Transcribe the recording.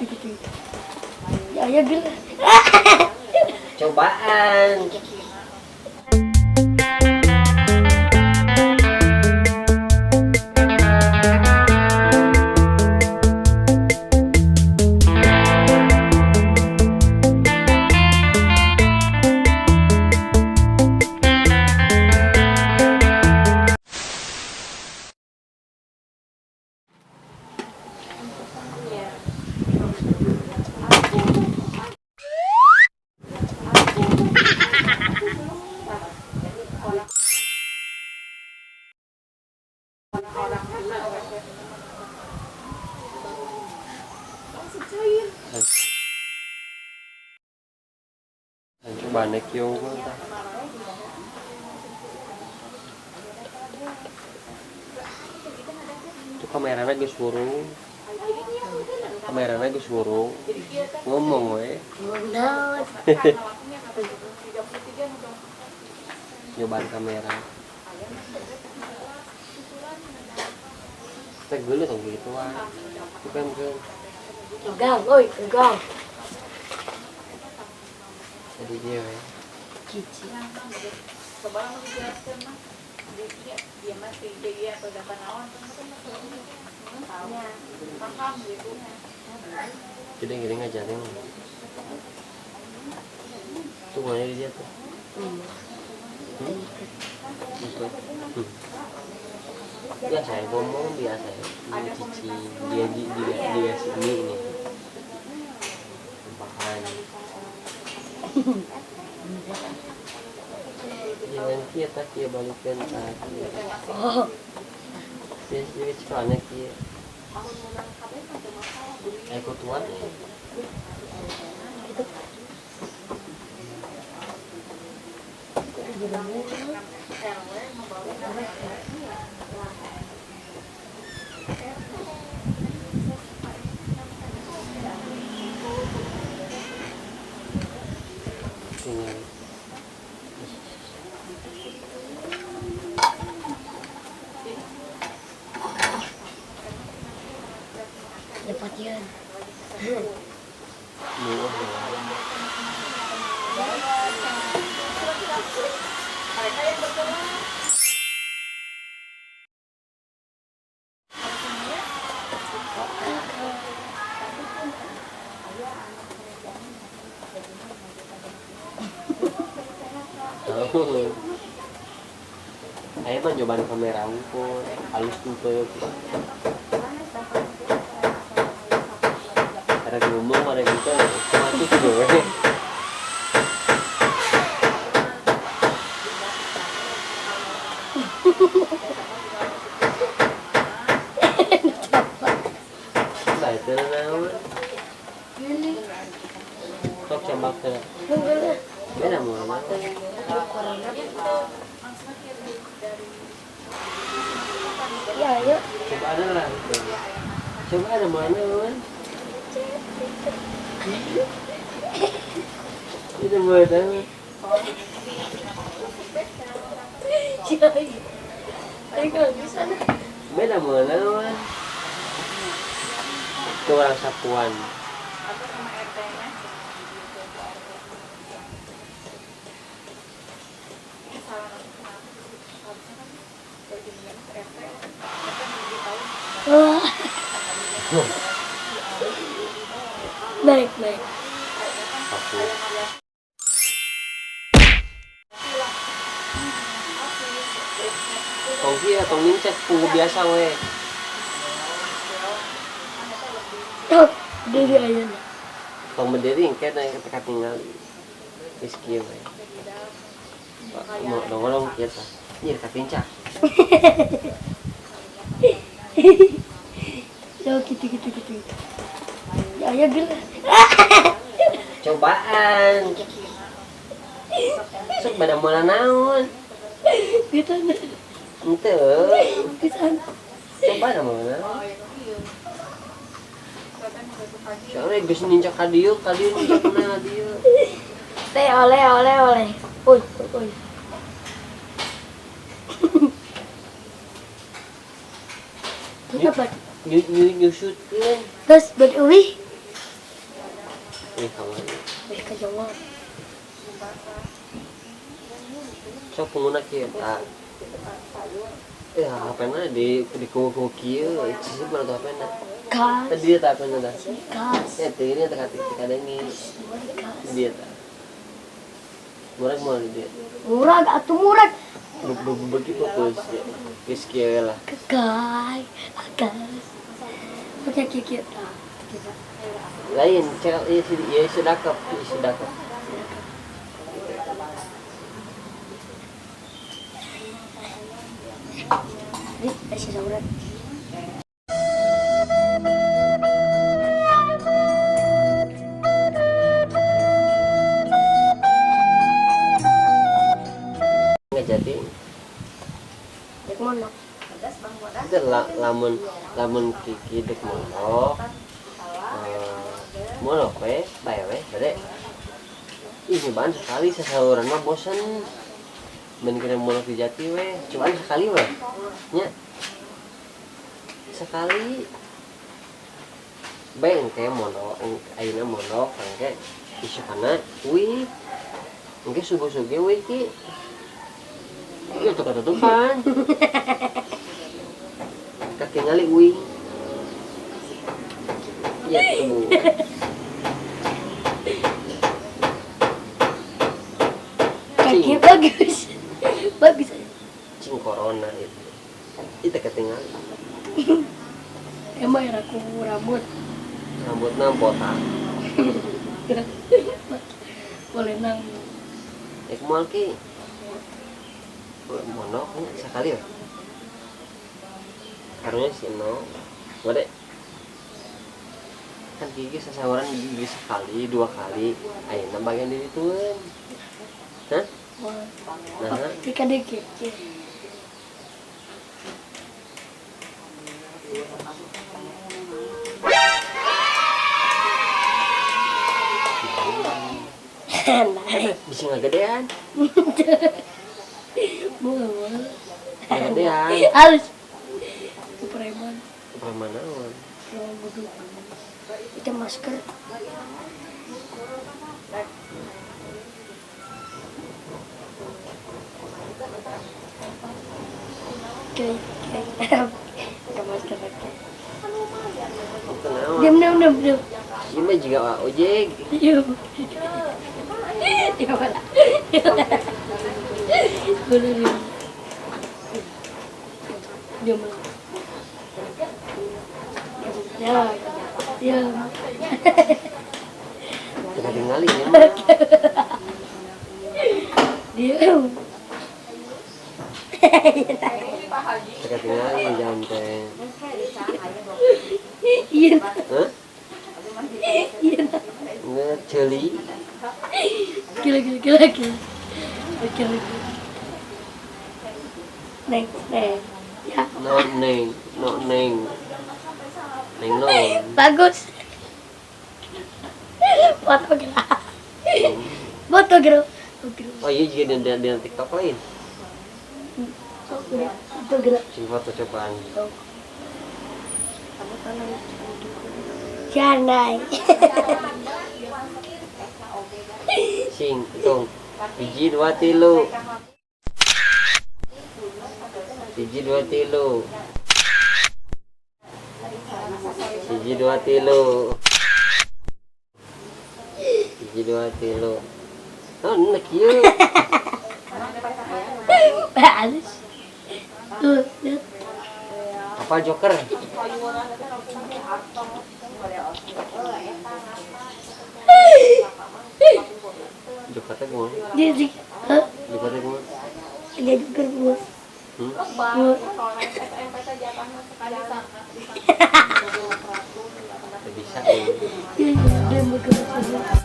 Gitu gitu gitu. Ya ya gila. Cobaan. Cobaan kieu mah tah. Itu kamerana geus hurung. Kamerana geus hurung. Ngomong we. Naon? Nyobaan kamera. Teh geuleuh tong kitu wae. Bukan bukan. Pegang, oi, pegang. Jadi dia we. Cici. Jadi gini ngajarin. Tuh mana dia tuh? Hmm? Gitu. Biasa ya ngomong biasa ya. Ini cici dia di dia dia sini ini. Makan. Jangan kita kia balikan tadi. Oh, Dia jadi cekalanya kia. Ikut tuan ya. Gitu. Tinggal. Lepatian. Buah ya. Tahu. Ayo mah cobaan kamera ukur, halus tuh. Ada ngomong ada gitu, cuma itu gue. Nah itu naon. Sok coba ke. Beda mau naon. Ya, ayo. Coba ada lah. Coba ada mana man? Itu buat apa? Ayo bisa. Beda mana man? Itu orang sapuan. Wah. Naik, naik. Sapu. Tong kieu tong nincak punggu biasa we. Tuh, diri aja. Tong berdiri engke na ketika tinggal. Geus kieu we. Mau dongolong kieu tah. Nyir katincak. Ya gitu gitu gitu. Ya ya gila. Cobaan. Sok bada moal naon. Gitu. Henteu. Pisan. Coba da moal naon. Soalnya geus nincak ka dieu, ka dieu nincak na dieu. Teh oleh oleh oleh. Oi oi. Terus apa? Nyusutkeun. Terus beruwi. Ini kamari. Wih ka Jawa. Sok pengguna kieu tah. HP-na di kuku kieu, sih mana tuh HP-na. Kas. Tadi dia tah HP-na dah. Kas. Ya, tadi dia tah kadengi. Kas. Dia tah. Murag mau dia. Murag atuh murag. Begitu fokus ya. Geus kieu lah. Kekai. Kas. Oke, kieu kieu tah. Kita. Lain, cek ieu si ieu sedakep, ieu sedakep. Di, si sauran. Nggak jadi. Dek mana? Itu lamun lamun Kiki dek mondok. Mondok we, bae we, bade. Ih, nyobaan sekali sasauran mah bosen. Men kena mondok di Jati we, cobaan sekali we. Nya. Sekali. Bae engke mondok, ayeuna mondok engke isukana uih. Engke subuh-subuh we ki. Ieu tuh katutupan. Katingali uih. Iya tuh. Kaki bagus. Bagus. Cing corona itu. Itu ketinggalan. Emang ya aku rambut. Rambutnya botak. Boleh nang. Ek moal ki. Mondok nya sekali ya. Karunya si Eno. Bade. Kan gigi sasawaran gigi sekali, dua kali. Ayeuna bagian diri tueun. Hah? Nah, Tika dek. Bisa ngagedean. Boleh. Ngagedean. Halus. Preman. Preman naon? Preman bodoh. Itu masker. Oke, oke. Masker oke. Diam, diam, diam, diam. Ini juga ojek. Iya. Iya, boleh diam. Diam. Ya, diam. Kita tinggalin ya. Diam. Kita tinggalin jam teh. Iya. Hah? Iya. Nggak celi. Gila, gila, gila, gila. Gila, gila. Neng, neng. Ya. No, neng, no, neng. Neng, no. Bagus. Foto gila. Foto gila. Oh iya juga di TikTok lain. Foto gila. Sing foto cobaan. Janai. Sing, hitung. 1, 2, 3. 1, 2, 3. 1, 2, 3. 1, 2, 3. Oh, enak ya. Halus. Tuh, lihat. Apa Joker? Joker teh kumaha? Jadi, hah? Joker teh kumaha? Dia Joker gua. Gua. Bisa. Dia mau ke sana.